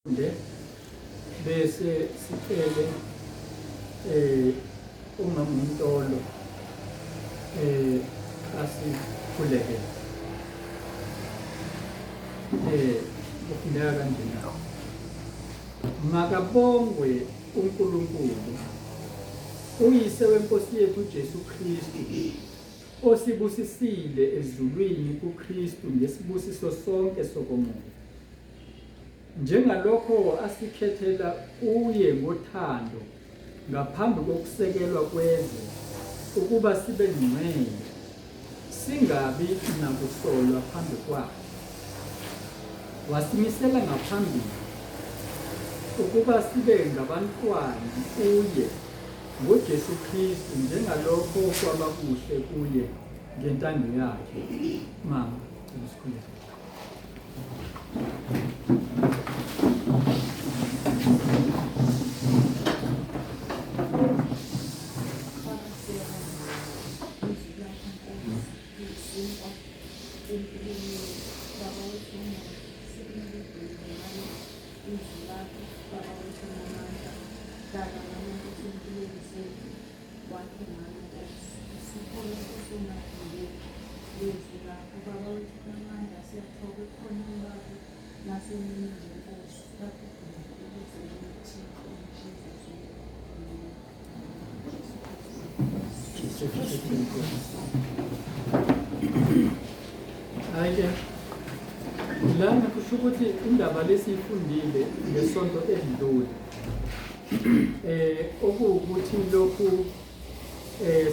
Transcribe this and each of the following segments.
Sifunde bese sicele eh umama uMtolo eh asikhuleke. Kufundeka kanjena. Makabongwe uNkulunkulu uyise wenkosi yethu uJesu Kristu osibusisile ezulwini kuKristu ngesibusiso sonke sokomoya. Njengalokho asikhethela kuye ngothando ngaphambi kokusekelwa kwezwe ukuba sibe ngcwele, singabi nakusolwa phambi kwakhe. Wasimisela ngaphambili ukuba sibe ngabantwana kuye ngoJesu Kristu njengalokho kwaba kuhle kuye ngentando yakhe. Mama, sikhuleke. Wakhe ngalo Nkosi, sithole Nkosi ungadluleli lezwi lakho Baba wethu namandla siyathoba ekhoneni bakho nasemini nje Nkosi bakugcina ukuze uThixo in Jesus name. Jesu Kristu Nkosi. Hayi ke lana kusho ukuthi indaba lesiyifundile ngesonto edlule okuwukuthi lokhu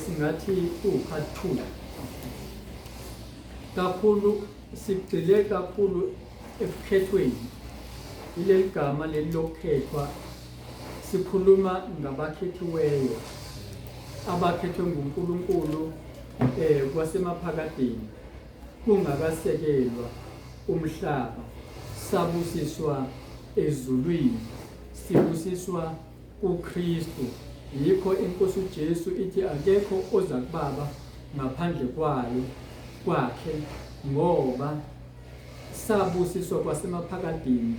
singathi ku-part 2 kakhulu sigxile kakhulu ekukhethweni ileli gama leli lokukhethwa sikhuluma ngabakhethiweyo abakhethwe nguNkulunkulu kwasemaphakadeni kungakasekelwa umhlaba sabusiswa ezulwini sibusiswa kuKristu. Yikho iNkosi uJesu ithi akekho oza kubaba ngaphandle kwayo kwakhe ngoba sabusiswa kwasemaphakadeni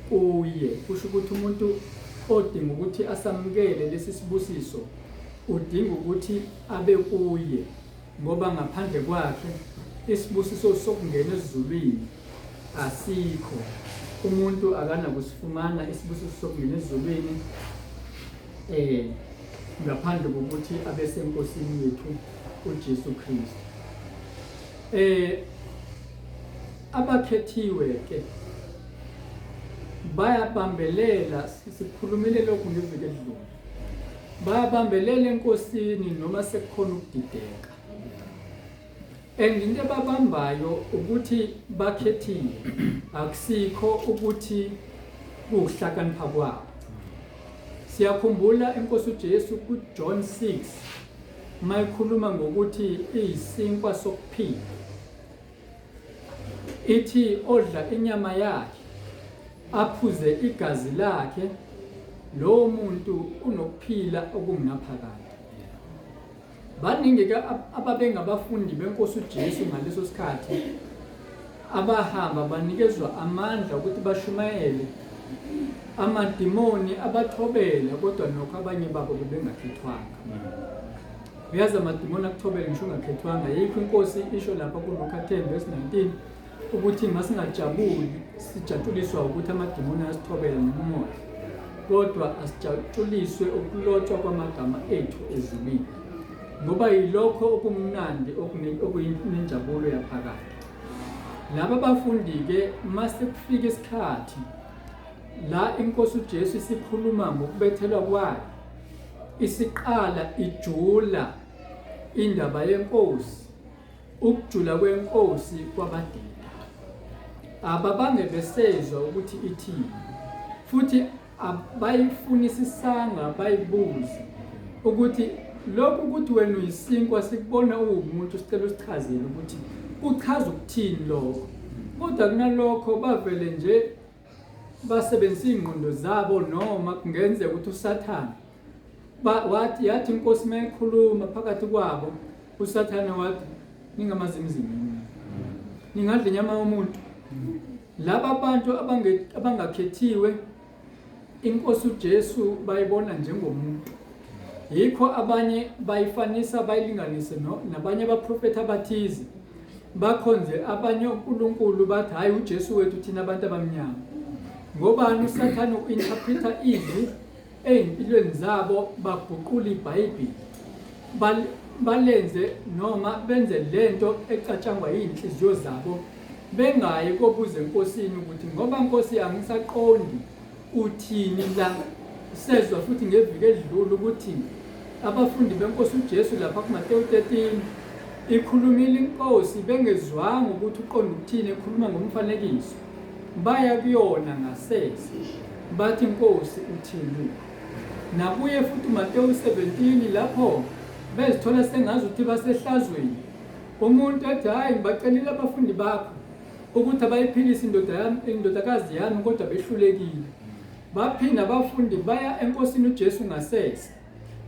kuye. Kusho ukuthi umuntu odinga ukuthi asamukele lesi sibusiso udinga ukuthi abe kuye ngoba ngaphandle kwakhe isibusiso sokungena ezulwini asikho. Umuntu akanakusifumana isibusiso sokungena ezulwini ngaphandle kokuthi abe senkosini yethu uJesu Kristu. Abakhethiwe ke bayabambelela, sikhulumile lokhu ngeviki edlule, bayabambelela enkosini noma sekukhona ukudideka. And into ebabambayo ukuthi bakhethiwe akusikho ukuthi kuwuhlakanipha kwabo. Siyakhumbula inkosi uJesu kuJohn 6 mayikhuluma ngokuthi iyisinkwa sokuphila. Ithi odla inyama yakhe aphuze igazi lakhe lowo muntu unokuphila okungunaphakade. Baningi ke ababengabafundi benkosi uJesu ngaleso sikhathi abahamba banikezwa amandla ukuthi bashumayele amadimoni abathobela kodwa nokho abanye babo bebengakhethwanga. Uyazi amadimoni akuthobele ngisho ungakhethwanga. Yikho inkosi isho lapha kuLuka 10 verse 19 ukuthi masingajabuli sijatshuliswa ukuthi amadimoni ayasithobela nomoya kodwa asijatshuliswe ukulotshwa kwamagama ethu ezulwini ngoba yilokho okumnandi okuyinjabulo yaphakade. Laba bafundi-ke mase kufika isikhathi la inkosi uJesu isikhuluma ngokubethelwa kwayo isiqala ijula indaba yenkosi Ukujula kwenkosi kwabadida. Ababange besezwa ukuthi ithini futhi abayifunisisanga bayibuze ukuthi lokhu ukuthi wena uyisinkwa sikubona uwumuntu sicela usichazele ukuthi kuchaza ukuthini lokho. Kodwa kunalokho bavele nje basebenzisa iy'ngqondo zabo noma kungenzeka ukuthi uSathane wathi yathi inkosi mayikhuluma phakathi kwabo uSathane wathi ningamazimzimi ningadla inyama yomuntu. Laba bantu abangakhethiwe Inkosi uJesu bayibona njengomuntu. Yikho abanye bayifanisa bayilinganise no nabanye abaprofethi abathize. Bakhonze abanye uNkulunkulu bathi hayi uJesu wethu thina abantu abamnyama. Ngobani uSathane uinterpreta izwi ey'mpilweni zabo baguqula iBhayibheli balenze noma benze lento ecatshangwa yiy'nhliziyo zabo bengayi kobuza enkosini ukuthi ngoba nkosi angisaqondi uthini la sezwa futhi ngeviki edlule ukuthi abafundi benkosi uJesu lapha kuMateyu 13 ikhulumile inkosi bengezwanga ukuthi uqonda ukuthini ekhuluma ngomfanekiso baya kuyona ngasese bathi nkosi uthini nakuye futhi uMateyu 17 lapho bezithola sengazi ukuthi basehlazweni umuntu ethi hayi ngibacelile abafundi bakho ukuthi abayiphilise indoda yami indodakazi yami kodwa behlulekile baphinda abafundi baya enkosini uJesu ngasese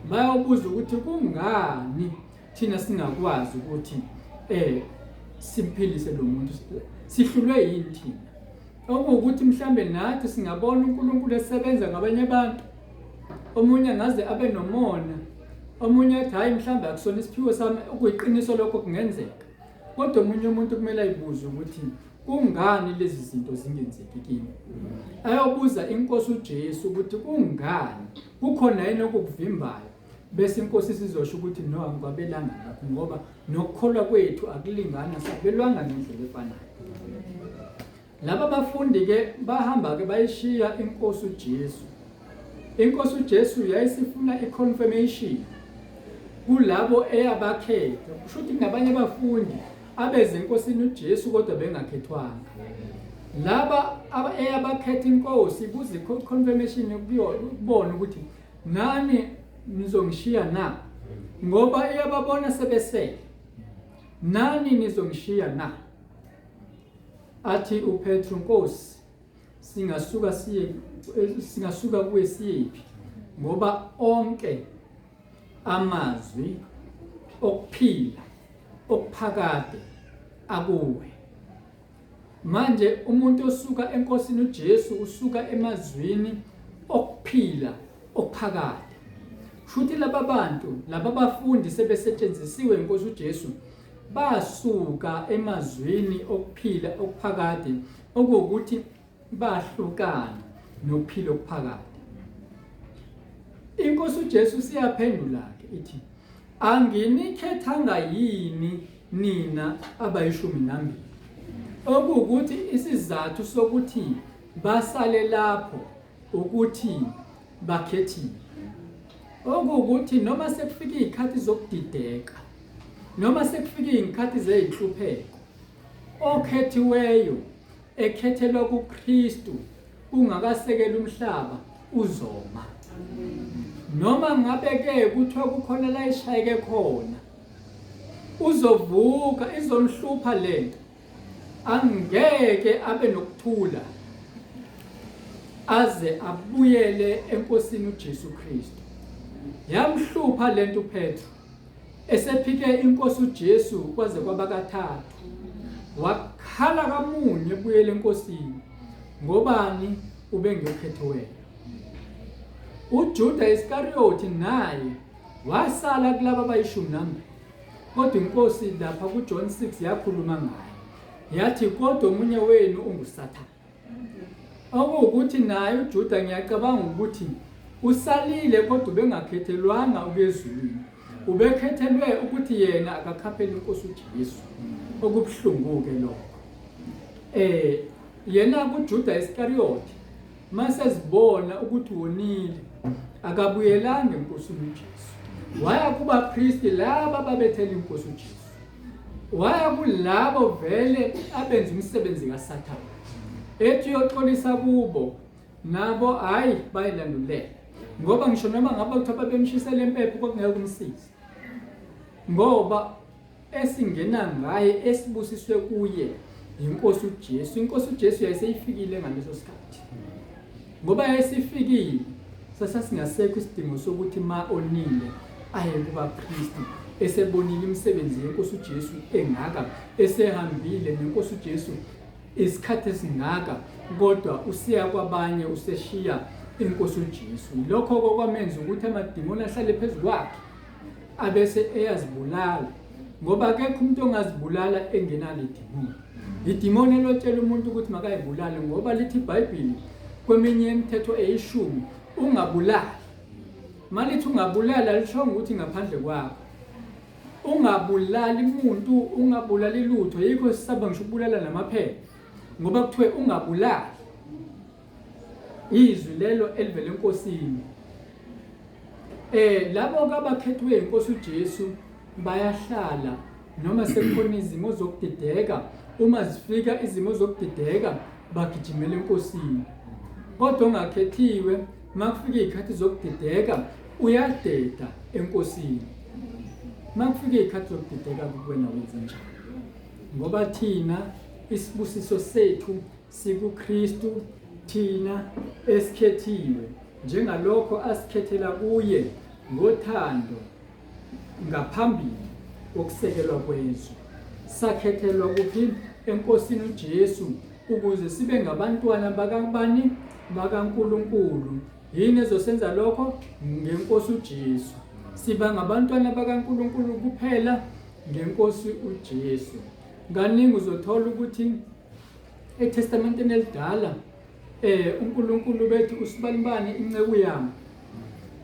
bayobuza ukuthi kungani thina singakwazi ukuthi eh simphilise lo muntu sihlulwe yini thina okuwukuthi mhlambe nathi singabona uNkulunkulu esebenza ngabanye abantu omunye angaze abe nomona omunye athi hayi mhlambe akusona isiphiwo sami okuyiqiniso lokho kungenzeka kodwa omunye umuntu kumele ayibuze ukuthi kungani lezi zinto zingenzeki kimi ayobuza inkosi uJesu ukuthi kungani kukhona yini okukuvimbayo bese inkosi sizosho ukuthi no angikwabelanga ngakho ngoba nokukholwa kwethu akulingana sabelwanga ngendlela efanayo Laba bafundi-ke bahamba-ke bayishiya inkosi uJesu. Inkosi uJesu yayisifuna i-confirmation kulabo eyabakhetha. Kusho ukuthi kunabanye abafundi abeze enkosini uJesu kodwa bengakhethwanga. Laba eyabakhetha inkosi ibuza i-confirmation kubona ukuthi nani nizongishiya na? Ngoba iyababona sebesele. Nani nizongishiya na? Athi uPetru, Nkosi, singasuka siye singasuka kuwe siyephi? Ngoba onke amazwi okuphila okuphakade akuwe. Manje umuntu osuka enkosini uJesu usuka emazwini okuphila okuphakade. Shuthi laba bantu laba bafundi sebesetshenzisiwe inkosi uJesu basuka emazwini okuphila okuphakade okuwukuthi bahlukana nokuphila okuphakade. Inkosi uJesu siyaphendula-ke ithi anginikhethanga yini nina abayishumi nambili okuwukuthi isizathu sokuthi basale lapho ukuthi bakhethiwe okuwukuthi noma sekufika iy'khathi zokudideka noma sekufika iy'khathi zey'nhlupheko okhethiweyo ekhethelwa kuKristu ungakasekela umhlaba uzoma noma ngabe ke kuthiwa kukhona la ishayeke khona uzovuka izomhlupha lento angeke abe nokuthula aze abuyele enkosini uJesu Kristu. Yamhlupha lento uPetru esephike inkosi uJesu kwaze kwaba kathathu. Wakhala kamunye ebuyele enkosini ngobani ubengekhethiweyo. UJuda Iskariyothi naye wasala kulaba abayishumi nambili. Kodwa inkosi lapha kuJohn 6 yakhuluma ngaye. Yathi kodwa omunye wenu unguSathane. Okuwukuthi naye uJuda ngiyacabanga ukuthi usalile kodwa ubengakhethelwanga ukuya ezulwini. Ubekhethelwe ukuthi yena akakhaphele inkosi uJesu. Okubuhlungu-ke lokho. Eh yena kuJuda Iskariyothi Masezibona ukuthi wonile, akabuyelanga enkosini uJesu. Waya kubapristi laba babethela inkosi uJesu. Waya kulabo vele abenza umsebenzi kaSathane. Ethi uyoxolisa kubo nabo hayi bayilandulela. Ngoba ngisho noma ngabe kuthiwa babemshisela impepho kwakungeke kumsize. Ngoba esingena ngaye esibusiswe kuye yinkosi uJesu. Inkosi uJesu yayiseyifikile ngaleso sikhathi. Ngoba yayisifikile sasasingasekho isidingo sokuthi ma onile aye kubapristi esebonile imisebenzi yenkosi uJesu engaka esehambile nenkosi uJesu isikhathi esingaka kodwa usiya kwabanye useshiya inkosi uJesu. Lokho okwamenza ukuthi amadimoni ahlale phezu kwakhe abese eyazibulala ngoba akekho umuntu ongazibulala engenalo idimoni. Idimoni elotshela umuntu ukuthi makayibulale ngoba lithi iBhayibheli kweminye imithetho eyishumi ungabulali. Malithi ungabulali alishongo ukuthi ngaphandle kwakho. Ungabulali muntu, ungabulali lutho, yikho sisaba ngisho ukubulala namaphepha ngoba kuthiwe ungabulali. Izwi lelo elivela eNkosini. Eh labo abakhethwe inkosi uJesu bayahlala noma sekukhona izimo zokudideka uma zifika izimo zokudideka bagijimela enkosini kodwa ongakhethiwe makufika izikhathi zokudideka uyadeda enkosini makufika izikhathi zokudideka kuwena wenza njani ngoba thina isibusiso sethu sikuKristu thina esikhethiwe njengalokho asikhethela kuye ngothando ngaphambili kokusekelwa kwezwe. Sakhethelwa kuphi? ENkosini uJesu ukuze sibe ngabantwana bakabani? BakaNkulunkulu. Yini ezosenza lokho? NgeNkosi uJesu. Siba ngabantwana bakaNkulunkulu kuphela ngeNkosi uJesu. Kaningi uzothola ukuthi eTestamenteni elidala eh uNkulunkulu bethi usibanibani inceku yami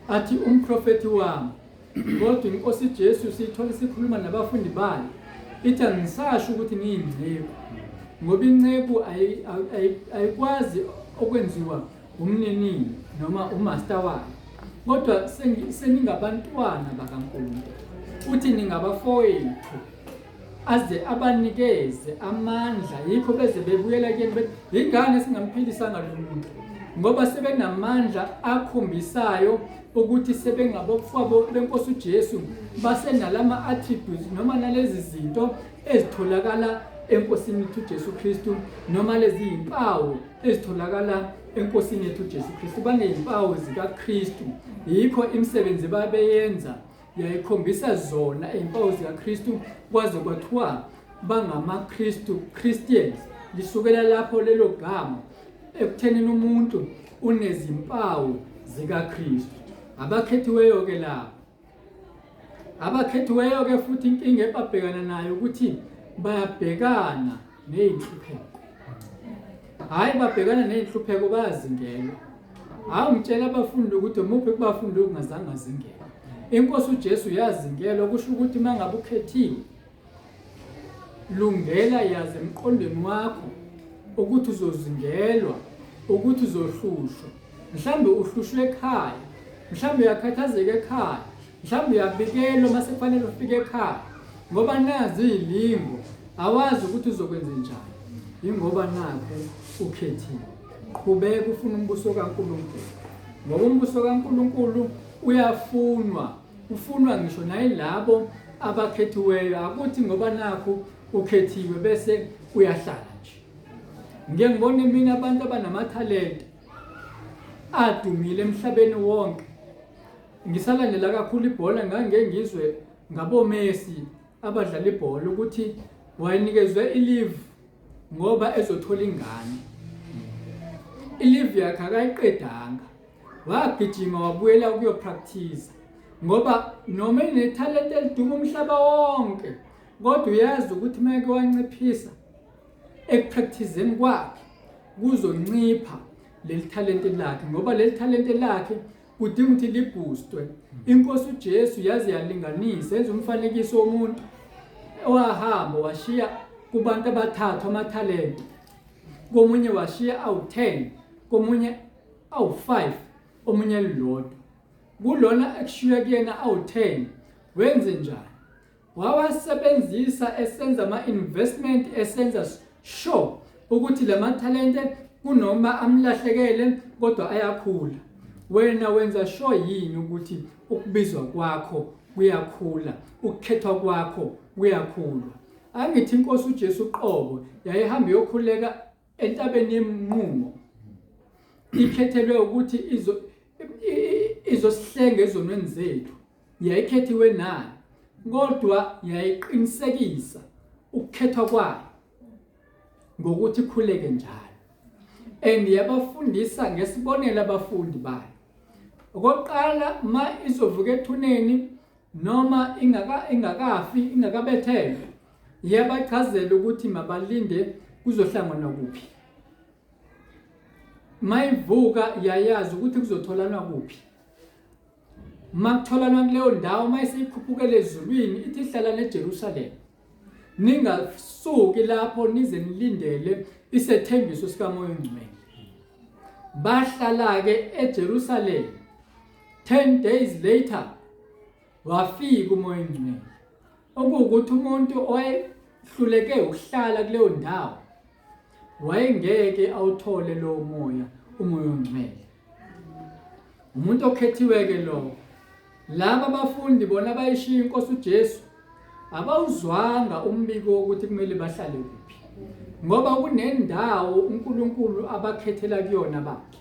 athi umprofethi wami kodwa inkosi Jesu siyithola sikhuluma nabafundi bayo ithi angisasho ukuthi ngiyinceku ngoba inceku ayikwazi okwenziwa umninini noma umaster wayo kodwa seningabantwana bakaNkulunkulu uthi ningabafowethu aze abanikeze amandla yikho beze bebuyela kuyena bethi yingane singamphilisanga lo muntu ngoba sebenamandla akhombisayo ukuthi sebengabofwabo benkosi uJesu basenalama attributes noma nalezi zinto ezitholakala enkosini yethu uJesu Kristu noma lezi yimpawu ezitholakala enkosini yethu uJesu Kristu banezimpawu zikaKristu yikho imisebenzi babeyenza yayikhombisa zona izimpawu zikaKristu kwaze kwathiwa bangamaKristu Christians lisukela lapho lelo gama ekuthenini umuntu unezimpawu zikaKristu abakhethiweyo ke labo abakhethiweyo ke futhi inkinga ebabhekana nayo ukuthi bayabhekana nezinhlupheko hhayi babhekana nezinhlupheko bayazingelwa Hawu ngitshela abafundi ukuthi umuphi kubafundi okungazange azingelwe. Inkosi uJesu yazingelwa kusho ukuthi uma ngabe ukhethiwe lungela yazi emqondweni wakho ukuthi uzozingelwa ukuthi uzohlushwa mhlawumbe uhlushwe ekhaya mhlawumbe uyakhathazeka ekhaya mhlawumbe uyabikelwa uma sekufanele ufike ekhaya ngoba nazi izilingo awazi ukuthi uzokwenza njani yingoba nakho ukhethiwe qhubeka ufuna umbuso kaNkulunkulu ngoba umbuso kaNkulunkulu uyafunwa ufunwa ngisho nayilabo abakhethiweyo akuthi ngoba nakho ukhethiwe bese uyahlala nje ngike ngibone mina abantu abanamathalente adumile emhlabeni wonke Ngisalandela kakhulu ibhola ngangike ngizwe ngaboMessi abadlala ibhola ukuthi wayenikezwe i-leave ngoba ezothola ingane. I-leave yakhe akayiqedanga. Wagijima wabuyela ukuyopractice ngoba noma enethalente eliduma umhlaba wonke kodwa uyazi ukuthi uma eke wanciphisa ekupracticeni kwakhe kuzoncipha leli thalente lakhe ngoba leli thalente lakhe kudinga ukuthi libhustwe inkosi uJesu yaze yalinganisa yenza umfanekiso womuntu owahamba washiya kubantu abathathu amathalente komunye washiya awu-10 komunye awu-5 omunye elilodwa kulona ekushiya kuyena awu-10 wenze njani Wawasebenzisa esenza ama-investment esenza sure ukuthi la mathalente kunoma amlahlekele kodwa ayakhula. Wena wenza sure yini ukuthi ukubizwa kwakho kuyakhula, ukukhethwa kwakho kuyakhula? Angithi inkosi uJesu uqobo yayihamba iyokhuleka entabeni yeminqumo ikhethelwe ukuthi izo izosihlenga ezonweni zethu. Yayikhethiwe nayo, kodwa yayiqinisekisa ukukhethwa kwayo ngokuthi ikhuleke njalo. And yabafundisa ngesibonelo abafundi bayo. Okokuqala ma izovuka ethuneni noma ingaka ingakafi ingakabethelwa iyabachazela ukuthi mabalinde kuzohlanganwa kuphi. Mayivuka yayazi ukuthi kuzotholanwa kuphi. Makutholanwa kuleyo ndawo mayiseyikhuphukele ezulwini ithi hlala neJerusalema. Ningasuki lapho nize nilindele isethembiso sikaMoya oNgcwele. Bahlala-ke eJerusalema. 10 days later wafika uMoya oNgcwele. Okuwukuthi umuntu owayehluleke ukuhlala kuleyo ndawo wayengeke awuthole lowo moya, uMoya oNgcwele. Umuntu okhethiwe-ke lowo. Laba bafundi bona bayishiya inkosi uJesu abawuzwanga umbiko wokuthi kumele bahlale kuphi ngoba kunendawo uNkulunkulu abakhethela kuyona bakhe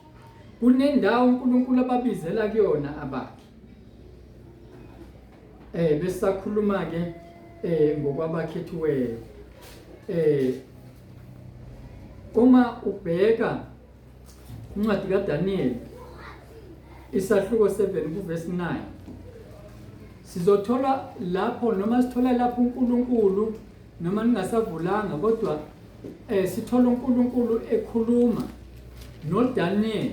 kunendawo uNkulunkulu ababizela kuyona abakhe eh besakhuluma ke eh ngokwabakhethiweyo eh uma ubheka Incwadi kaDaniyeli isahluko 7 kuvesi 9 sizothola lapho noma sithola lapho uNkulunkulu noma ningasavulanga kodwa eh sithola uNkulunkulu ekhuluma noDaniel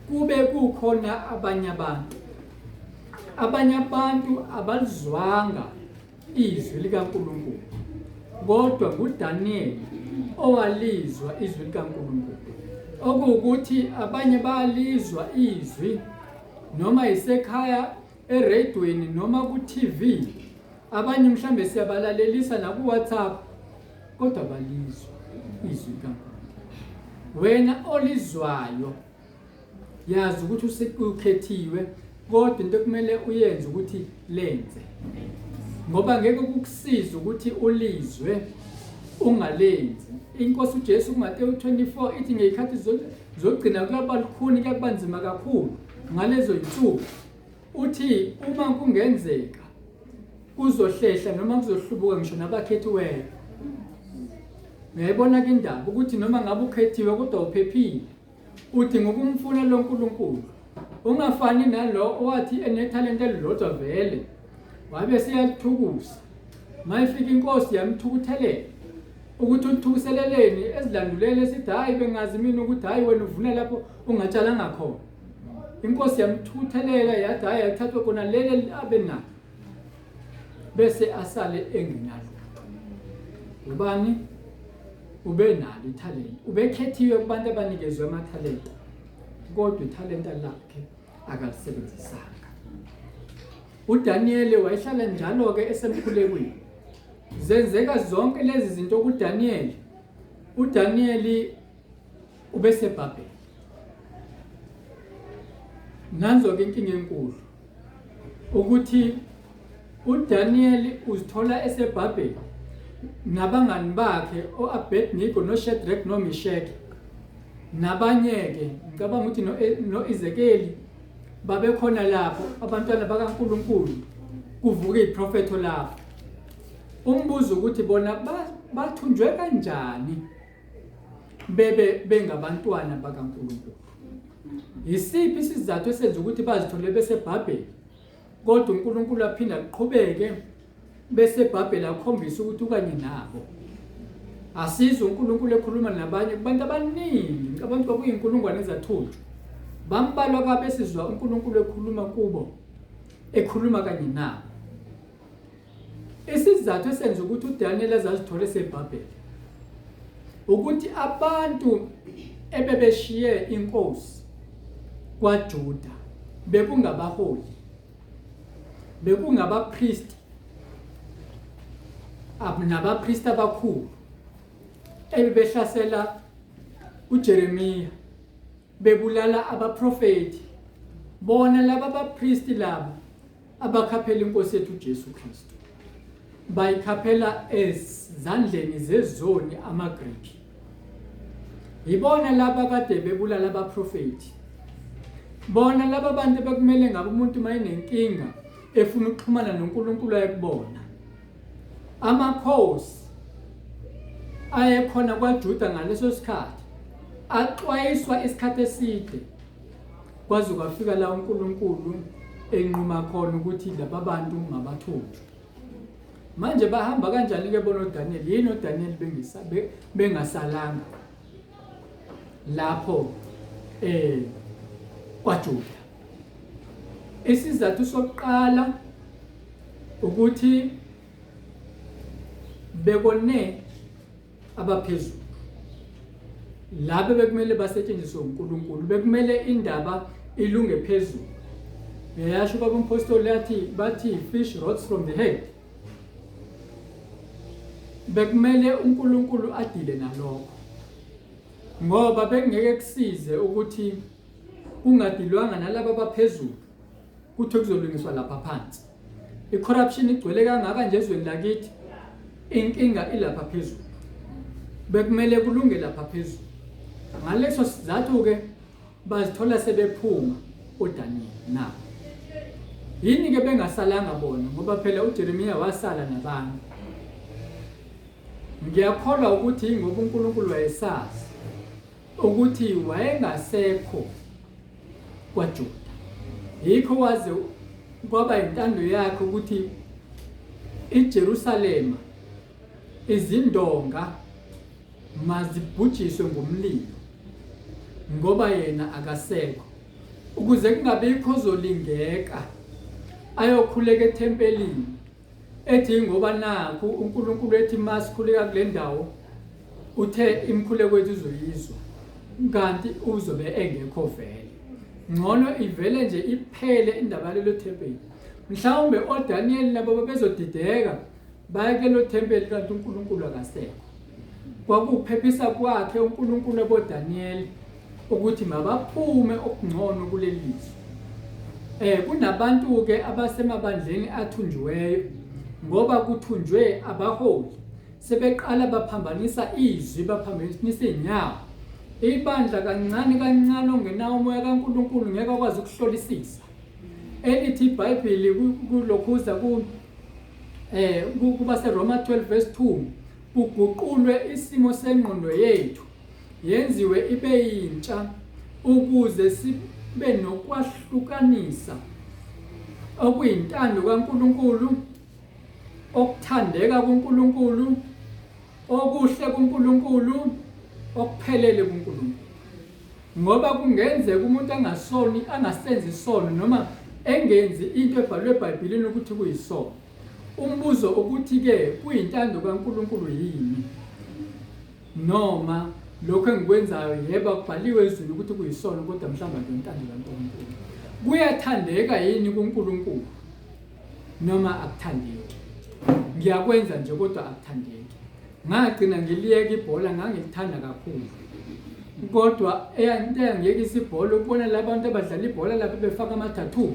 kube kukhona abanye abantu abanye abantu abalizwanga izwi likaNkulunkulu kodwa nguDaniyeli owalizwa izwi likaNkulunkulu okuwukuthi abanye bayalizwa izwi noma isekhaya eradweni noma ku-TV abanye mhlambe siyabalalelisa naku-WhatsApp kodwa balizwa izwi likaNkulunkulu wena olizwayo yazi ukuthi usekhethiwe kodwa into ekumele uyenze ukuthi lenze ngoba ngeke kukusize ukuthi ulizwe ungalenzi inkosi uJesu kuMateyu 24 ithi ngezikhathi zogcina kuyoba lukhuni kuyakuba nzima kakhulu ngalezo zinsuku uthi uma kungenzeka kuzohlehla noma kuzohlubuka ngisho nabakhethiweyo uyayibona ke indaba ukuthi noma ngabe ukhethiwe kodwa uphephile Uthi ngokumfuna lo Nkulunkulu ungafani nalo owathi enethalente elilodwa vele wabe seyalithukusa mayifika inkosi yamthukuthelela ukuthi ulithukuseleleni ezilandulele esithi hhayi bengazi mina ukuthi hhayi wena uvuna lapho ungatshalanga khona inkosi yamthukuthelela yathi hhayi alithathwe khona leli abe nalo bese asale engenalo ubani ubenalo ithalente ubekhethiwe kubantu abanikezwe amathalente kodwa ithalenta lakhe akalisebenzisanga uDaniel wayehlala njalo-ke esemkhulekweni zenzeka zonke lezi zinto kuDaniel uDaniel ubeseBhabheli nanzo-ke inkinga enkulu ukuthi uDaniel uzithola eseBhabheli nabangani bakhe o-Abednego noShadrach noMeshach nabanye-ke ngicabanga ukuthi no-Ezekeli babekhona lapho abantwana bakaNkulunkulu kuvuka iprofetho lapho umbuzo ukuthi bona bathunjwe kanjani bebe bengabantwana bakaNkulunkulu Yisiphi isizathu esenza ukuthi bazithole beseBhabheli? Kodwa uNkulunkulu aphinda aqhubeke beseBhabheli akhombise ukuthi ukanye nabo. Asizwe uNkulunkulu ekhuluma nabanye kubantu abaningi, abantu kwakuyinkulungwane ezathunjwa. Bambalwa kabesizwa uNkulunkulu ekhuluma kubo, ekhuluma kanye nabo. Isizathu esenza ukuthi uDaniel azazithole eseBhabheli ukuthi abantu ebebeshiye inkosi kwaJuda bekungabaholi bekungabapristi nabapristi abakhulu ebebehlasela uJeremiya bebulala abaprofeti bona laba bapristi laba abakhaphela inkosi yethu uJesu Kristu bayikhaphela ezandleni zezoni amaGreki yibona laba kade bebulala abaprofethi bona laba bantu bekumele ngabe umuntu mayenenkinga efuna ukuxhumana noNkulunkulu ayekubona amakhosi ayekhona kwaJuda ngaleso sikhathi Axwayiswa isikhathi eside kwaze kwafika la uNkulunkulu enquma khona ukuthi laba bantu mabathunjwe. Manje bahamba kanjani ke bona oDaniel? Yini oDaniel bengasalanga lapho kwaJuda? Isizathu sokuqala ukuthi bekone abaphezulu laba bekumele basetshenziswe uNkulunkulu, bekumele indaba ilunge phezulu. Uyasho baba umpostoli yathi bathi fish rots from the head. Bekumele uNkulunkulu adile nalokho, ngoba bekungeke kusize ukuthi kungadilwanga nalaba abaphezulu, kuthiwe kuzolungiswa lapha phansi. I-corruption igcwele kangaka nje ezweni lakithi, inkinga ilapha phezulu, bekumele kulunge lapha phezulu. Ngaleso sizathu-ke bazithola sebephuma oDaniel nabo. Yini-ke bengasalanga bona? Ngoba phela uJeremiya wasala nabantu. Ngiyakholwa ukuthi yingoba uNkulunkulu wayesazi ukuthi wayengasekho kwaJuda, yikho waze kwaba intando yakhe ukuthi iJerusalema izindonga mazibhujiswe ngomlilo, ngoba yena akasekho, ukuze kungabikho ozolingeka ayokhuleka ethempelini ethi ngoba nakhu uNkulunkulu ethi masikhuleka kule ndawo uthe imikhuleko yethu uzoyizwa, kanti uzobe engekho vele. Ngcono ivele nje iphele indaba yalelo thempeli. Mhlawumbe oDaniel nabo babezodideka baye kulelo thempeli kanti uNkulunkulu akasekho. Kwakuphephisa kwakhe uNkulunkulu aboDaniel ukuthi mabaphume okungcono kuleli lizwe. Kunabantu ke abasemabandleni athunjiweyo, ngoba kuthunjwe abaholi sebeqala baphambanisa izwi, baphambanisa inyawo. Ibandla kancane kancane ongenawo umoya kaNkulunkulu ngeke akwazi ukuhlolisisa. Elithi iBhayibheli kulokhuza ku kubaseRoma 12 verse 2, kuguqulwe isimo sengqondo yethu yenziwe ibe yintsha ukuze sibe nokwahlukanisa okuyintando kaNkulunkulu, okuthandeka kuNkulunkulu, okuhle kuNkulunkulu, okuphelele kuNkulunkulu. Ngoba kungenzeka umuntu angasoni, angasenzi isono noma engenzi into ebhalwe eBhayibhelini ukuthi kuyisono. Umbuzo ukuthi-ke kuyintando kaNkulunkulu yini? Noma lokho engikwenzayo, yebo akubhaliwe ezwini ukuthi kuyisono, kodwa mhlawumbe akuyintando kaNkulunkulu. Kuyathandeka yini kuNkulunkulu noma akuthandeki? Ngiyakwenza nje kodwa akuthandeki. Ngagcina ngiliyeka ibhola, ngangilithanda kakhulu. Kodwa into eyangiyekisa ibhola ukubona labantu abadlala ibhola lapha befaka ama-tattoo.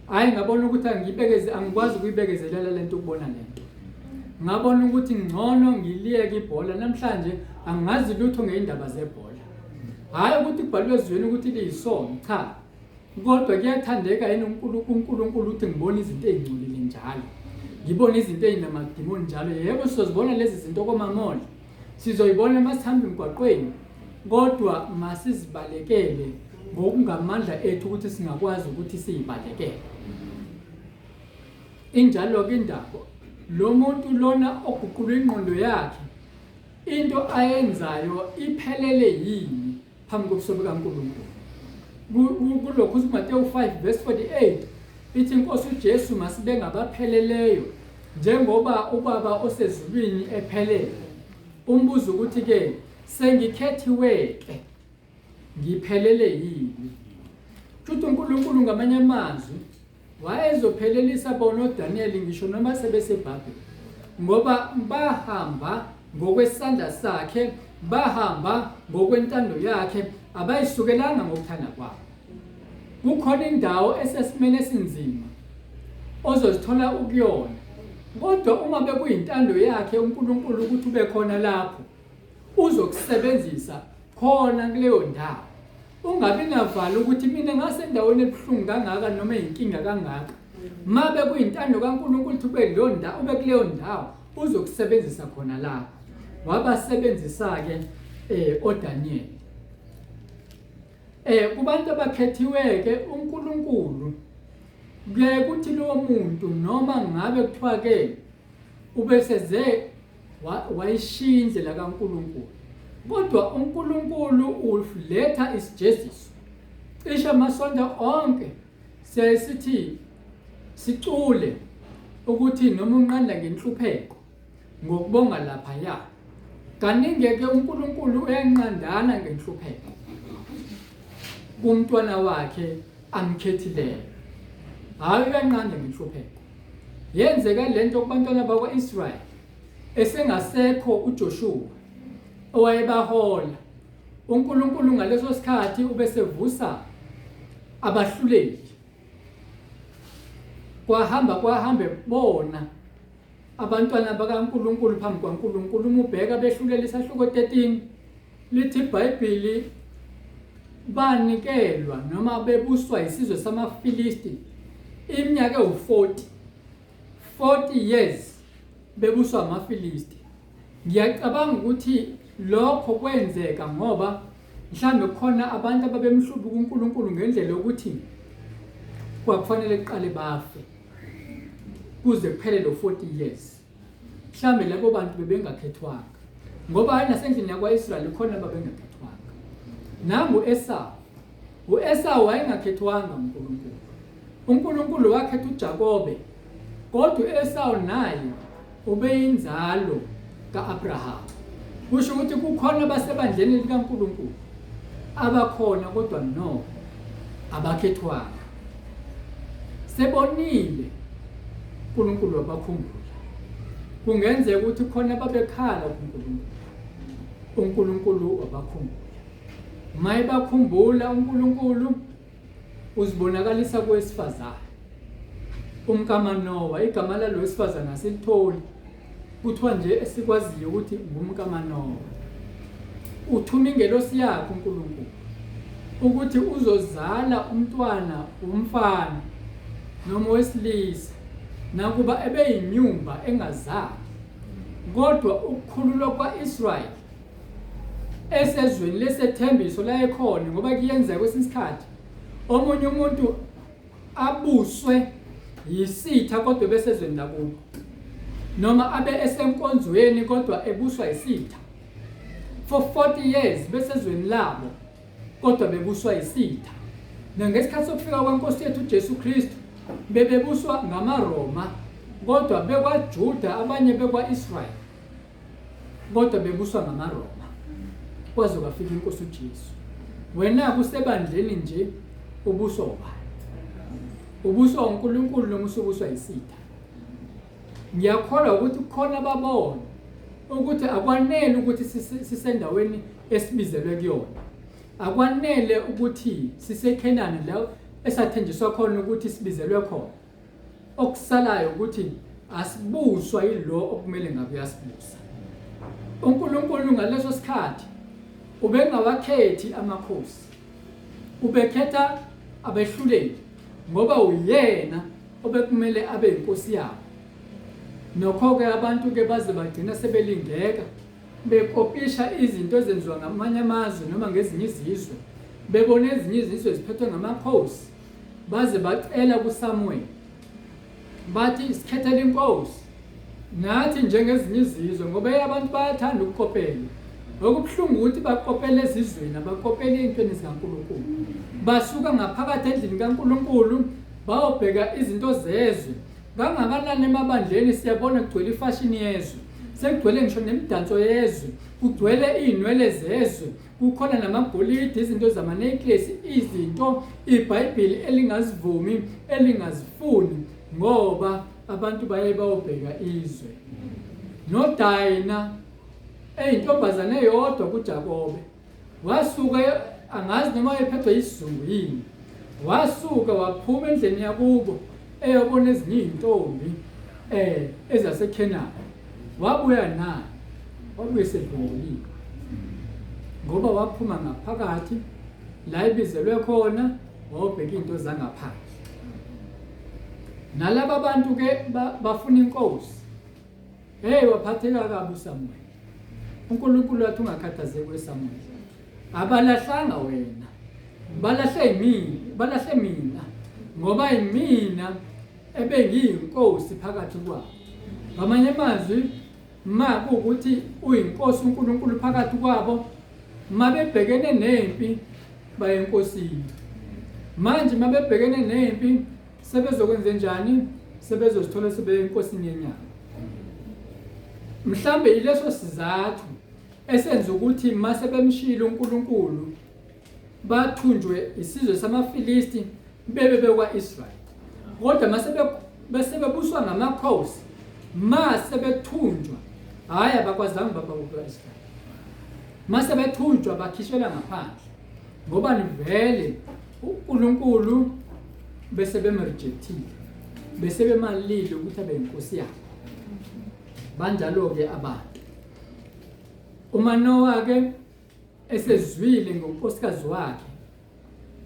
Hhayi, ngabona ukuthi angiyibekeze, angikwazi ukuyibekezelela lento, ukubona lento. Ngabona ukuthi ngcono ngiliyeke ibhola. Namhlanje angazi lutho ngey'ndaba zebhola. Hhayi ukuthi kubhalwe ezweni ukuthi liyisono, cha. Kodwa kuyathandeka yini uNkulunkulu ukuthi ngibone izinto ey'ngcolile njalo? Ngibone izinto ey'namadimoni njalo? Yebo, sizozibona lezi zinto komamoli. Sizoyibona uma sihamba emgwaqweni, kodwa masizibalekele ngokungamandla ethu ukuthi singakwazi ukuthi siyibalekele. Injalo-ke indaba. Lo muntu lona oguqulwe ingqondo yakhe, into ayenzayo iphelele yini phambi kobuso bukaNkulunkulu? Kulokhu uMateyu 5 verse 48 ithi inkosi uJesu masibe ngabapheleleyo njengoba uBaba osezulwini ephelele. Umbuzo ukuthi ke sengikhethiwe ke ngiphelele yini? Futhi uNkulunkulu ngamanye amazwi wayezophelelisa bona oDaniel ngisho noma sebeseBhabheli, ngoba bahamba ngokwesandla sakhe, bahamba ngokwentando yakhe, abayisukelanga ngokuthanda kwabo. Kukhona indawo esesimeni esinzima ozozithola ukuyona, kodwa uma bekuyintando yakhe uNkulunkulu ukuthi ube khona lapho, uzokusebenzisa khona kuleyo ndawo. Ungabi navalo ukuthi mina ngasendaweni ebuhlungu kangaka noma eyinkinga kangaka. Mabe kuyintando kaNkulunkulu ukuthi ube kuleyo ndawo, ube kuleyo ndawo, uzokusebenzisa khona lapho. Wabasebenzisa-ke oDaniel. Kubantu abakhethiwe-ke uNkulunkulu kuyaye kuthi lowo muntu noma ngabe kuthiwa-ke ubeseze wayishiya indlela kaNkulunkulu, kodwa uNkulunkulu uletha isijeziso. Cishe amasonto onke siyaye sithi sicule ukuthi noma unqanda ngenhlupheko ngokubonga laphaya. Kaningi-ke uNkulunkulu uyanqandana ngenhlupheko kumntwana wakhe amkhethileyo. Hhayi, uyanqanda ngenhlupheko. Yenzeka lento kubantwana bakwa-Israyeli esengasekho uJoshuwa owayebahola. UNkulunkulu ngaleso sikhathi ubesevusa abahluleli. Kwahamba kwahambe bona abantwana bakaNkulunkulu phambi kwaNkulunkulu. Uma ubheka behlulela isahluko 13 lithi iBhayibheli banikelwa noma bebuswa isizwe samaFilisti iminyaka ewu-40 40 years bebuswa amaFilisti. Ngiyacabanga ukuthi lokho kwenzeka ngoba mhlawumbe kukhona abantu ababemhlubuka uNkulunkulu ngendlela yokuthi kwakufanele kuqale bafe kuze kuphele lo 40 years. Mhlawumbe labo bantu bebengakhethwanga ngoba nasendlini yakwa-Israyeli khona ababengakhethwanga. Nangu Esawu. U-Esawu wayengakhethwanga uNkulunkulu. UNkulunkulu wakhetha uJakobe, kodwa u-Esawu naye ubeyinzalo ka-Abrahama. Kusho ukuthi kukhona abasebandleni likaNkulunkulu abakhona kodwa no abakhethwanga. Sebonile uNkulunkulu wabakhumbula. Kungenzeka ukuthi khona babekhala kuNkulunkulu. UNkulunkulu wabakhumbula. Mayebakhumbula uNkulunkulu uzibonakalisa kowesifazane umkaManowa. Igama lalo wesifazane asilitholi, kuthiwa nje esikwaziyo ukuthi ngumkaManowa. Uthuma ingelosi yakhe uNkulunkulu ukuthi uzozala umntwana womfana noma owesilisa, nakuba ebeyinyumba engazali, kodwa ukukhululwa kwa-Israyeli esezweni lesethembiso la ekhona, ngoba kuyenzeka kwesinye isikhathi omunye umuntu abuswe yisitha kodwa besezweni lakubo, noma abe esenkonzweni kodwa ebuswa yisitha for 40 years besezweni labo kodwa bebuswa yisitha. Nangesikhathi sokufika kweNkosi yethu uJesu Kristu bebebuswa ngamaRoma kodwa bekwaJuda, abanye bekwa-Israyeli kodwa bebuswa ngamaRoma kwaze kwafika inkosi uJesu. Wena kusebandleni nje ubuswa ubani? Ubuswa uNkulunkulu noma usubuswa isitha? Ngiyakholwa ukuthi kukhona ababona ukuthi akwanele ukuthi sisendaweni esibizelwe kuyona, akwanele ukuthi siseKhenani la esathenjiswa khona ukuthi sibizelwe khona. Okusalayo ukuthi asibuswa yilo okumele ngabe uyasibusa. UNkulunkulu ngaleso sikhathi ubengawakhethi amakhosi, ubekhetha abehluleli ngoba uyena obekumele abe inkosi yabo. Nokho-ke abantu-ke baze bagcina sebelingeka bekopisha izinto ezenziwa ngamanye amazwe noma ngezinye izizwe, bebona ezinye izizwe ziphethwe ngamakhosi, baze bacela kuSamuel bathi sikhethele inkosi nathi njengezinye izizwe, ngoba abantu bayathanda ukukopela. Okubuhlungu ukuthi bakopela ezizweni, abakopeli ey'ntweni zikaNkulunkulu. Basuka ngaphakathi endlini kaNkulunkulu bayobheka izinto zezwe. Kangakanani emabandleni siyabona kugcwele ifashini yezwe, sekugcwele ngisho nemidanso yezwe, kugcwele iy'nwele zezwe, kukhona namagolide, izinto zamanecklace, izinto iBhayibheli elingazivumi, elingazifuni, ngoba abantu baye bayobheka izwe. NoDayina eyintombazane eyodwa kuJakobe wasuka, angazi noma wayephethwe isizungu yini, wasuka waphuma endlini yakubo eyobona ezinye izintombi ezaseKhenani, wabuya nayo, wabuye sedlwengulile ngoba waphuma ngaphakathi la ebizelwe khona wawubheka into zangaphandle. Nalaba bantu ke bafuna inkosi. Hey, waphatheka kabi uSamuel. uNkulunkulu wathi ungakhathazeki weSamuel. Abalahlanga wena. Balahle mina, balahle mina ngoba yimina ebengiyinkosi phakathi kwabo. Ngamanye amazwi ma kuwukuthi uyinkosi uNkulunkulu phakathi kwabo, mabebhekene nempi bayenkosini. Manje mabebhekene nempi sebezokwenze njani? Sebezozithola sebeyenkosini yenyama. Mhlambe ileso sizathu esenza ukuthi mase bemshilo uNkulunkulu bathunjwe isizwe samaFilisti bebe bekwa-Israyeli. Kodwa mase bese bebuswa ngamakhosi, mase bethunjwa, hhayi abakwazanga baba kwa-Israyeli. Mase bethunjwa bakhishelwa ngaphandle ngoba nivele uNkulunkulu bese bemrejectile, bese bemalile ukuthi abe inkosi yabo. Banjalo-ke abantu. UManowa-ke esezwile ngonkosikazi wakhe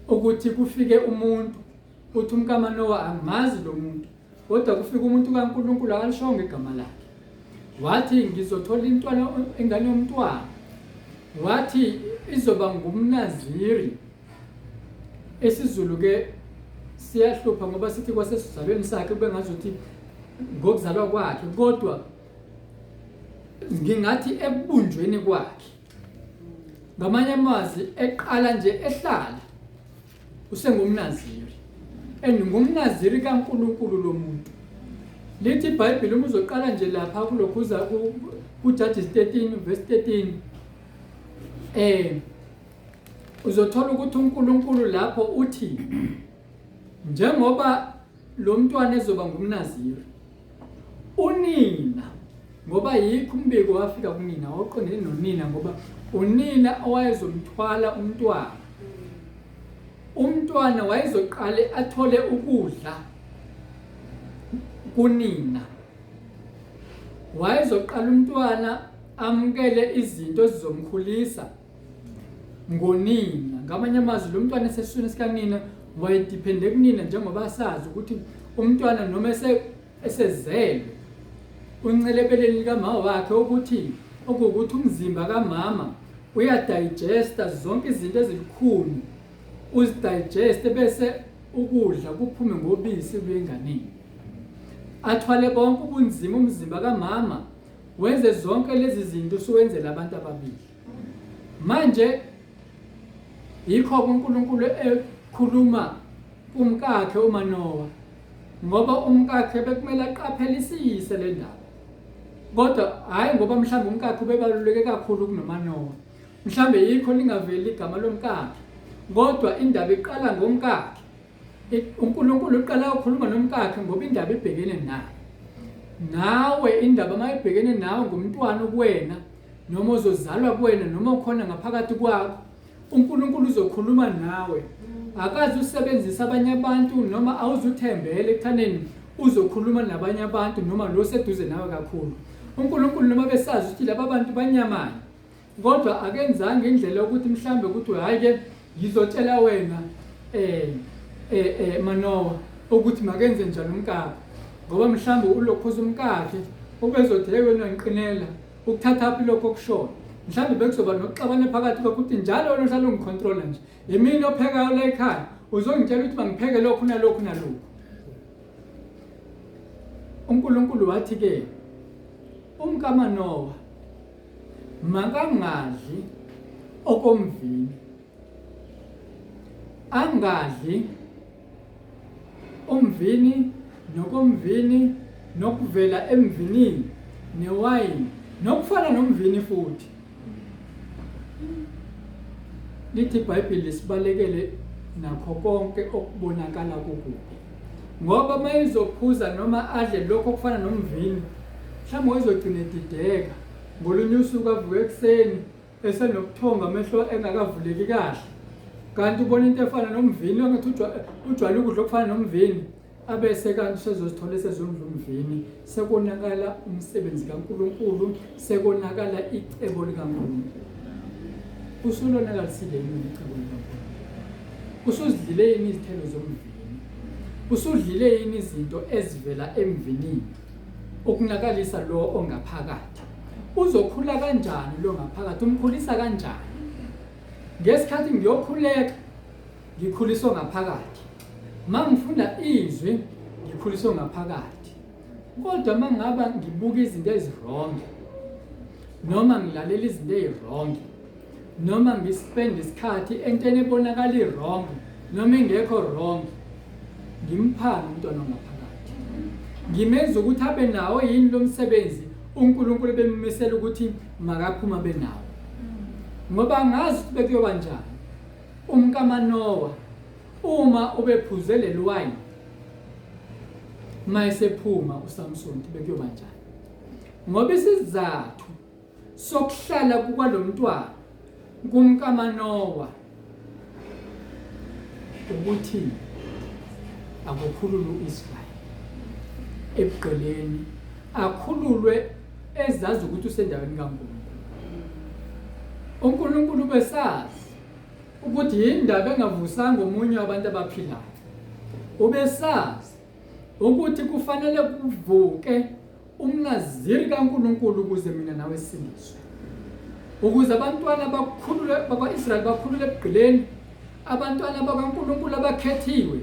ukuthi kufike umuntu uthi umkaManowa angimazi lo muntu kodwa kufike umuntu kaNkulunkulu akalishongo igama lakhe wathi ngizothola intwana ingane yomntwana wathi izoba ngumnaziri esiZulu ke siyahlupha ngoba sithi kwasesizalweni sakhe kube ngazuthi ngokuzalwa kwakhe kodwa ngingathi ekubunjweni kwakhe ngamanye amazwi eqala nje ehlala usengumnaziri and ngumnaziri kaNkulunkulu lo muntu lithi iBhayibheli uma uzoqala nje lapha kulokhuza kuJudges 13 verse 13 uzothola ukuthi uNkulunkulu lapho uthi njengoba lo mntwana ezoba ngumnaziri unina ngoba yikho umbiko wafika kunina wawuqondene nonina ngoba unina owayezomthwala umntwana umntwana wayezoqale athole ukudla kunina wayezoqala umntwana amukele izinto ezizomkhulisa ngonina ngamanye amazwi lo mntwana esesiswini sikanina wayediphende kunina njengoba sazi ukuthi umntwana noma esezelwe uncelebeleni likamama wakhe ukuthi okuwukuthi umzimba kamama uyadigesta zonke izinto ezilukhuni uzidigeste bese ukudla kuphume ngobisi kuye enganeni athwale bonke ubunzima umzimba kamama wenze zonke lezi zinto usuwenzela abantu ababili manje yikho uNkulunkulu ekhuluma kumkakhe uManowa ngoba umkakhe bekumele aqaphelisise le ndaba kodwa hhayi ngoba mhlawumbe umkakhe ubebaluleke kakhulu kunoManowa mhlawumbe yikho lingaveli igama lomkakhe kodwa indaba iqala ngomkakhe uNkulunkulu uqala ukukhuluma nomkakhe ngoba indaba ibhekene naye nawe indaba uma ibhekene nawe ngomntwana kuwena noma ozozalwa kuwena noma ukhona ngaphakathi kwakho uNkulunkulu uzokhuluma nawe akaze usebenzise abanye abantu noma awuzuthembele ekuthaneni uzokhuluma nabanye abantu noma lo seduze nawe kakhulu uNkulunkulu noma besazi ukuthi laba bantu banyamanye kodwa akenzanga indlela yokuthi mhlambe ukuthi hayi ke ngizotshela wena eh eh eh Manowa ukuthi makenze njani umkakhe ngoba mhlambe ulokhuza umkakhe ubezothi hey wena ngiqinela ukuthatha phi lokho okushoyo mhlambe bekuzoba nokuxabana phakathi kwakho ukuthi njalo wena uhlala ungicontrola nje yimina ophekayo la ekhaya uzongitshela ukuthi mangipheke lokhu nalokhu nalokhu uNkulunkulu wathi ke umkaManowa makangadli okomvini angadli umvini nokomvini nokuvela emvinini newayini nokufana nomvini futhi lithi iBhayibheli lisibalekele nakho konke okubonakala kukubi ngoba uma ezophuza noma adle lokho okufana nomvini mhlawumbe wayezogcina edideka ngolunye usuku avuke ekuseni esenobuthongo amehlo engakavuleki kahle kanti ubona into efana nomvini ongathi ujwayele ukudla okufana nomvini abese kanti usezozithola esezondla umvini sekonakala umsebenzi kaNkulunkulu sekonakala icebo likaNkulunkulu usulonakalisile yini icebo likaNkulunkulu usuzidlile yini izithelo zomvini usudlile yini izinto ezivela emvinini ukunakalisa lo ongaphakathi uzokhula kanjani lo ngaphakathi umkhulisa kanjani ngesikhathi ngiyokhuleka ngikhuliswa ngaphakathi. Mangifunda izwi ngikhuliswa ngaphakathi. Kodwa mangaba ngibuka izinto eziwrong noma ngilalela izinto eziwrong noma ngispend isikhathi entweni ebonakala i-wrong noma engekho wrong ngimphana umntwana ongaphakathi ngimenza ukuthi abe nawo yini lo msebenzi uNkulunkulu bemmisela ukuthi makaphuma benawo ngoba angazi ukuthi bekuyoba njani umkaManowa uma ubephuze leli wayini mayesephuma uSamson bekuyoba njani ngoba isizathu sokuhlala kukwalomntwana kumkaManowa ukuthi akukhululwe uIsrayeli ebugqileni akhululwe ezazi ukuthi usendaweni kaNkulunkulu. UNkulunkulu ubesazi ukuthi yindaba engavusanga omunye wabantu abaphilayo. Ubesazi ukuthi kufanele kuvuke umnaziri kaNkulunkulu ukuze mina nawe sisindiswe. Ukuze abantwana bakhulule bakwa-Israyeli bakhulule ebugqileni, abantwana bakaNkulunkulu abakhethiwe,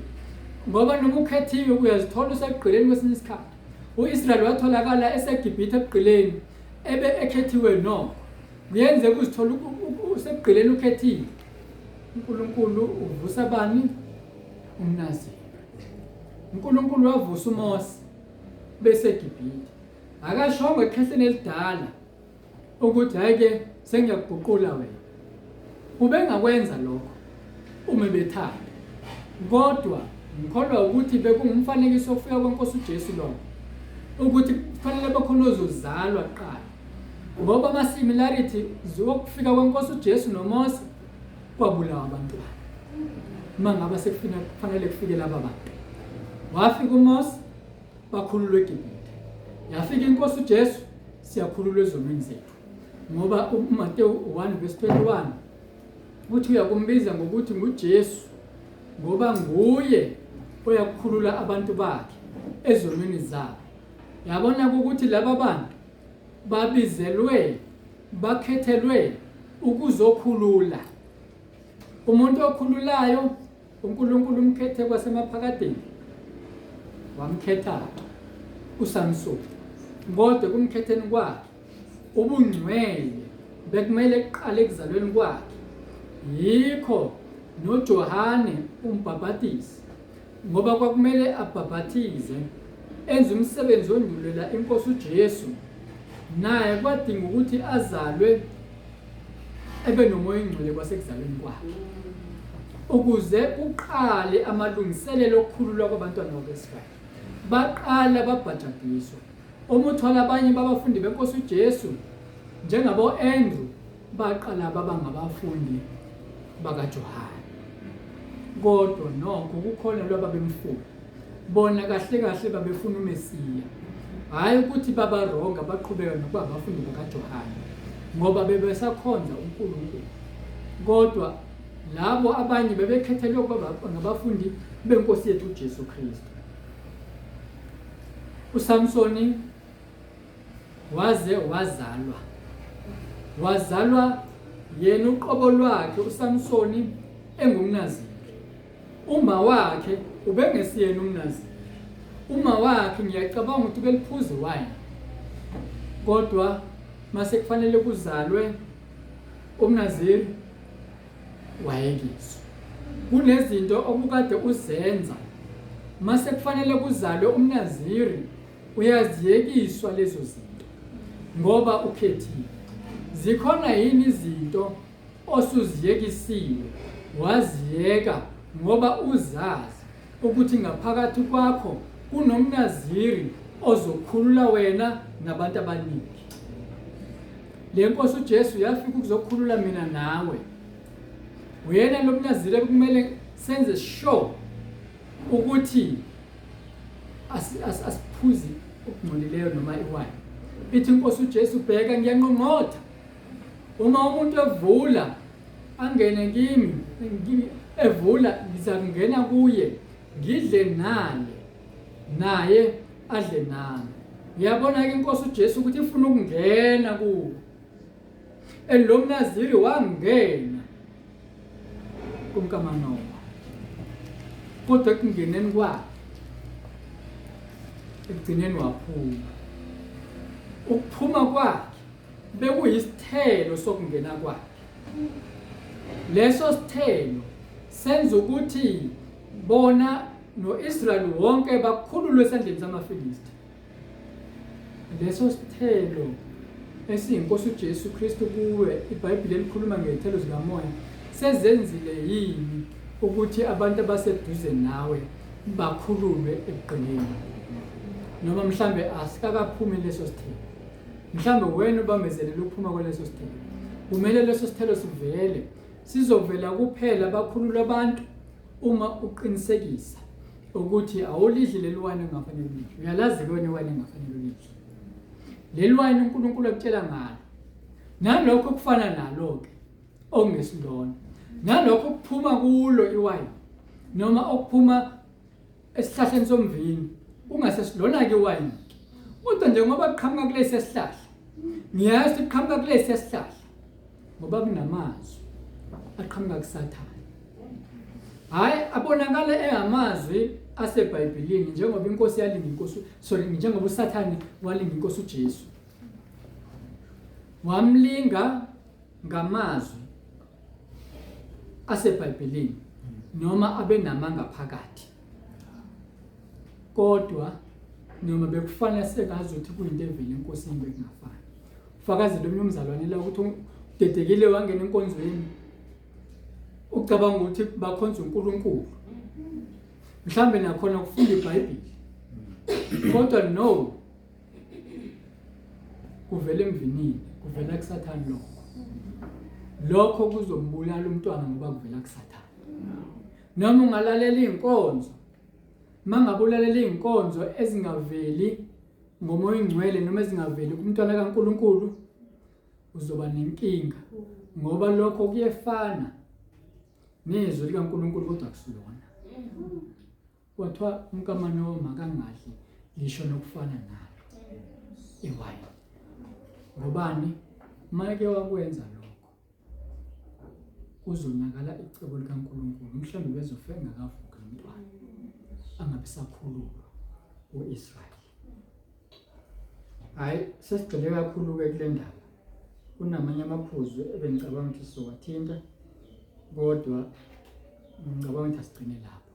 ngoba noma ukhethiwe uyazithola usebugqileni kwesinye isikhathi. U-Israyeli watholakala eseGibhithe ebugqileni ebe ekhethiwe nokho. Kuyenzeka uzithola usebugqileni ukhethiwe. uNkulunkulu uvusa bani? UmNaziri. uNkulunkulu wavusa uMose beseGibhithe. Akashongo ekhehleni elidala ukuthi hayi ke sengiyakuguqula wena. Ubengakwenza lokho uma bethanda. Kodwa ngikholwa ukuthi bekungumfanekiso wokufika kweNkosi uJesu lokho. Ukuthi kufanele bekhona ozozalwa kuqala. Ngoba ama similarity zokufika kweNkosi uJesu noMose kwabulawa abantwana. Uma ngaba sekufina kufanele kufike laba bantu. Wafika uMose bakhululwa eGibhithe. Yafika inkosi uJesu siyakhululwa ezonweni zethu. Ngoba uMateyu 1 verse 21 uthi uyakumbiza ngokuthi nguJesu ngoba nguye oyakukhulula abantu bakhe ezonweni zabo. Yabona ukuthi laba bantu babizelwe bakhethelwe ukuzokhulula. Umuntu okhululayo uNkulunkulu umkhethe kwasemaphakadeni wamkhetha uSamsoni kodwa kumkhetheni kwakhe ubungcwele bekumele kuqale ekuzalweni kwakhe yikho noJohane umbhabhatisi ngoba kwakumele abhabhathize enze umsebenzi ondulela inkosi uJesu naye kwadinga ukuthi azalwe ebe nomoya ongcwele kwasekuzalweni kwakhe ukuze kuqale amalungiselelo okukhululwa kwabantwana bakwa-Israyeli baqala babhajadiswa uma uthola abanye babafundi benkosi uJesu njengabo-Andrew baqala baba ngabafundi bakaJohane kodwa nokho kukhona lwababemfuna bona kahle kahle babefuna uMesiya hhayi ukuthi babaronga baqhubeka nokuba abafundi bakaJohane ngoba bebesakhonza uNkulunkulu kodwa labo abanye bebekhethelwe ukuba ngabafundi benkosi yethu uJesu Kristu. uSamsoni waze wazalwa wazalwa yena uqobo lwakhe uSamsoni engumNaziri Uma wakhe ubengesiyena umNaziri. Uma wakhe ngiyacabanga ukuthi ubeliphuza iwayini. Kodwa mase kufanele kuzalwe umNaziri wayekiswa. Kunezinto obukade uzenza mase kufanele kuzalwe umNaziri uyaziyekiswa lezo zinto ngoba ukhethiwe. Zikhona yini izinto osuziyekisiwe waziyeka ngoba uzazi ukuthi ngaphakathi kwakho kunomnaziri ozokhulula wena nabantu abaningi. Le nkosi uJesu yafika ukuzokhulula mina nawe. Uyena lo mnaziri ekumele senze sure ukuthi asiphuzi okungcolileyo noma iwayini. Ithi inkosi uJesu, bheka ngiyanqongqotha. Uma umuntu evula angene kimi, evula ngizakungena kuye ngidle naye naye adle nami. Uyabona ke inkosi uJesu ukuthi ifuna ukungena kuwo. And lo mnaziri wangena kumkaManowa. Kodwa ekungeneni kwakhe ekugcineni waphuma. Ukuphuma kwakhe bekuyisithelo sokungena kwakhe. Leso sithelo senza ukuthi bona no-Israyeli wonke bakhululwe esandleni samaFilisti. Leso sithelo esiyinkosi uJesu Kristu kuwe, iBhayibheli elikhuluma ngezithelo zikamoya, sezenzile yini ukuthi abantu abaseduze nawe bakhululwe ebugqilini? Noma mhlambe asikakaphumi leso sithelo. Mhlambe wena ubambezelele ukuphuma kwaleso sithelo. Kumele leso sithelo sivele. Sizovela kuphela bakhululwe abantu uma uqinisekisa ukuthi awulidli leli wayini ongafanele ulidle. Uyalazi-ke wena iwayini engafanele ulidle. Leli wayini uNkulunkulu akutshela ngalo. Nalokho kufana nalo-ke okungesilona. Nalokho kuphuma kulo iwayini noma okuphuma esihlahleni somvini kungasesilona-ke iwayini. Kodwa njengoba kuqhamuka kulesi sihlahla, ngiyazi ukuthi kuqhamuka kulesi sihlahla ngoba kunamazwi aqhamuka kuSathane. Hayi abonakala engamazwi aseBhayibhelini njengoba inkosi yalinga inkosi sorry njengoba uSathane walinga inkosi uJesu. Wamlinga ngamazwi aseBhayibhelini noma abenamanga phakathi. Kodwa noma bekufanele sengazuthi kuyinto evela enkosini bekungafani. Ufakazile omunye umzalwane la ukuthi udedekile wangena enkonzweni ucabanga ukuthi bakhonza uNkulunkulu. Mhlambe nakhona kufunda iBhayibheli. Kodwa no kuvela emvinini, kuvela kuSathane lokho. Lokho kuzombulala umntwana ngoba kuvela kuSathane. Noma ungalalela izinkonzo, mangabe ulalela izinkonzo ezingaveli ngomoya ongcwele noma ezingaveli kumntwana kaNkuluNkulu uzoba nenkinga ngoba lokho kuyefana nezwi likaNkuluNkulu kodwa kusilona. Kwathiwa umkamanowa makangadli ngisho nokufana nalo iwayini. Ngobani? Make wakwenza lokho kuzonakala icebo likaNkulunkulu, mhlawumbe bezofa engakavuki lo mntwana, angabe sakhululwa u-Israyeli. Hhayi, sesigxile kakhulu-ke kule ndaba. Kunamanye amaphuzu ebengicabanga ukuthi sizowathinta, kodwa ngicabanga ukuthi asigcine lapho.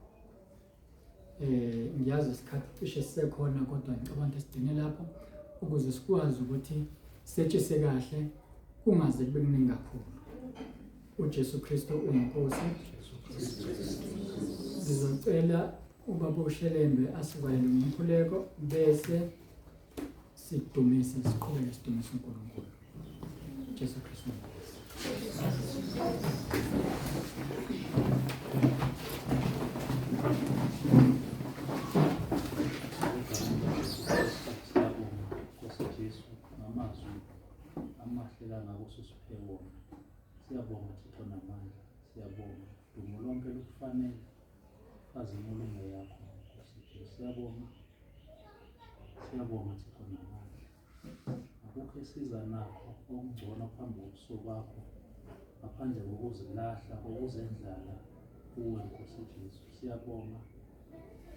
Eh ngiyazi isikhathi cishe sisekhona kodwa ngicabanga ukuthi sigcine lapho ukuze sikwazi ukuthi setshise kahle kungaze kube kuningi kakhulu. uJesu Kristu uyiNkosi. Ngizocela ubaba uShelembe asivalele ngomkhuleko bese sidumise siqhubeke sidumise uNkulunkulu. Jesu Kristu uyiNkosi. Nkosi Jesu ngamazwi amahle kangaka osusiphe wona. Siyabonga Thixo namandla. Siyabonga. Dumo lonke lukufanele. Nkazimulo ingeyakho Nkosi Jesu. Siyabonga. Siyabonga Thixo namandla. Akukho esiza nakho okungcono phambi kobuso bakho ngaphandle kokuzilahla, kokuzendlala kuwe Nkosi Jesu. Siyabonga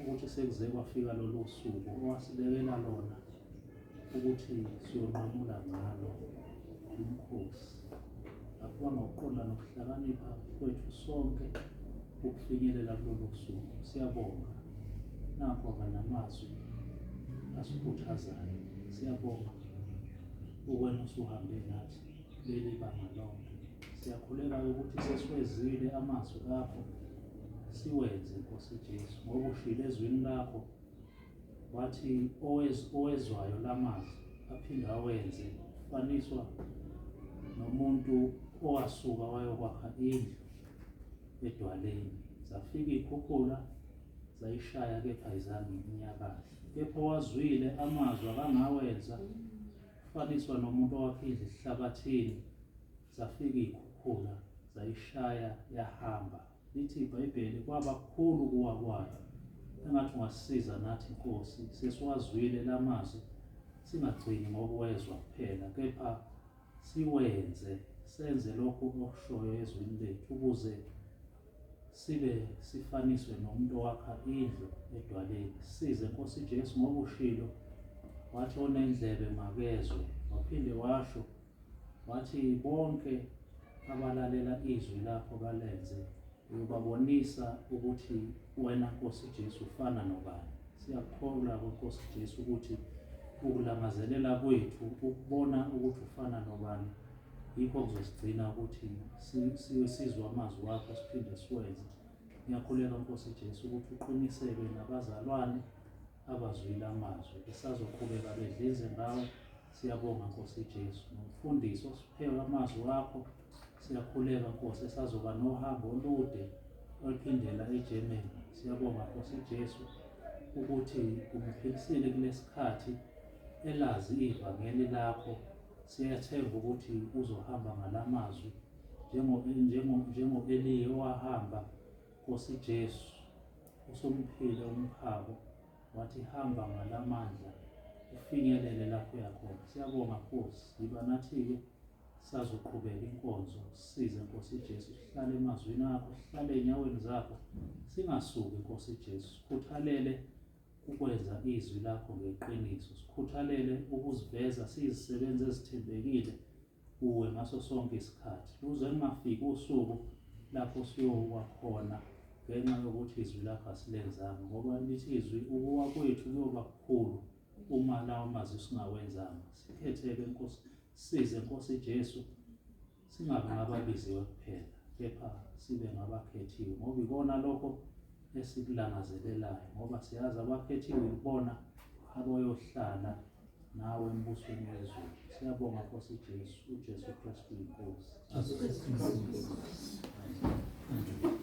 ukuthi sekuze kwafika lolu suku owasibekela lona ukuthi siyonqamula ngalo umkhosi. Akubanga ukuqonda nokuhlakanipha kwethu sonke ukufinyelela kulolu suku. Siyabonga. Nakho namazwi asikhuthazayo. Siyabonga uwena usuhambe nathi leli banga lonke. Siyakhuleka ukuthi sesiwezwile amazwi akho siwenze Nkosi Jesu ngoba ushilo ezwini lakho wathi owezwayo lamazwi aphinde awenze faniswa nomuntu owasuka wayokwakha indlu edwaleni zafika iy'khukhula zayishaya kepha ayizange inyakaze kepha owazwile amazwi akangawenza faniswa nomuntu owakha indlu esihlabathini zafika iy'khukhula zayishaya yahamba Lithi iBhayibheli kwaba kukhulu ukuwa kwayo. Engathi ungasisiza nathi Nkosi, sesiwazwile lamazwi singagcini ngokuwezwa kuphela kepha siwenze, senze lokhu okushoyo ezwini lethu ukuze Sibe sifaniswe nomuntu owakha indlu edwaleni. Size Nkosi Jesu ngoba ushilo wathi onendlebe makezwe, waphinde washo wathi bonke abalalela izwi lakho balenze uyobabonisa ukuthi wena Nkosi Jesu ufana nobani. Siyakholwa Nkosi Jesu ukuthi ukulangazelela kwethu ukubona ukuthi ufana nobani yikho kuzosigcina ukuthi sizwe amazwi wakho siphinde siwenze. Ngiyakhuleka Nkosi Jesu ukuthi uqiniseke nabazalwane abazwile amazwi besazoqhubeka bedlize ngawo. Siyabonga Nkosi Jesu nomfundisi osiphewe amazwi wakho. Siyakhuleka Nkosi esazoba nohambo olude oluphindela eGermany. Siyabonga Nkosi Jesu ukuthi umphilisile kulesikhathi elazi ivangeli lakho. Siyathemba ukuthi uzohamba ngalamazwi njengo-Eliya owahamba Nkosi Jesu usumphile umphako wathi hamba ngalamandla ufinyelele lapho uyakhona. Siyabonga Nkosi, yiba nathi-ke sazoqhubeka inkonzo, size Nkosi Jesu, sihlale emazwini akho, sihlale ey'nyaweni zakho, singasuki Nkosi Jesu, sikhuthalele ukwenza izwi lakho ngeqiniso, sikhuthalele ukuziveza siyizisebenzi ezithembekile kuwe ngaso sonke isikhathi, luze kungafiki usuku lapho siyowa khona ngenxa yokuthi izwi lakho asilenzanga, ngoba lithi izwi ukuwa kwethu kuyoba kukhulu uma lawo mazwi singawenzanga. Sikhetheke Nkosi, size Nkosi Jesu, singabi ngababiziwe kuphela kepha sibe ngabakhethiwe, ngoba ikona lokho esikulangazelelayo, ngoba siyazi abakhethiwe ibona abayohlala nawe embusweni wezulu. Siyabonga Nkosi Jesu, uJesu Kristu inkosi. Amen.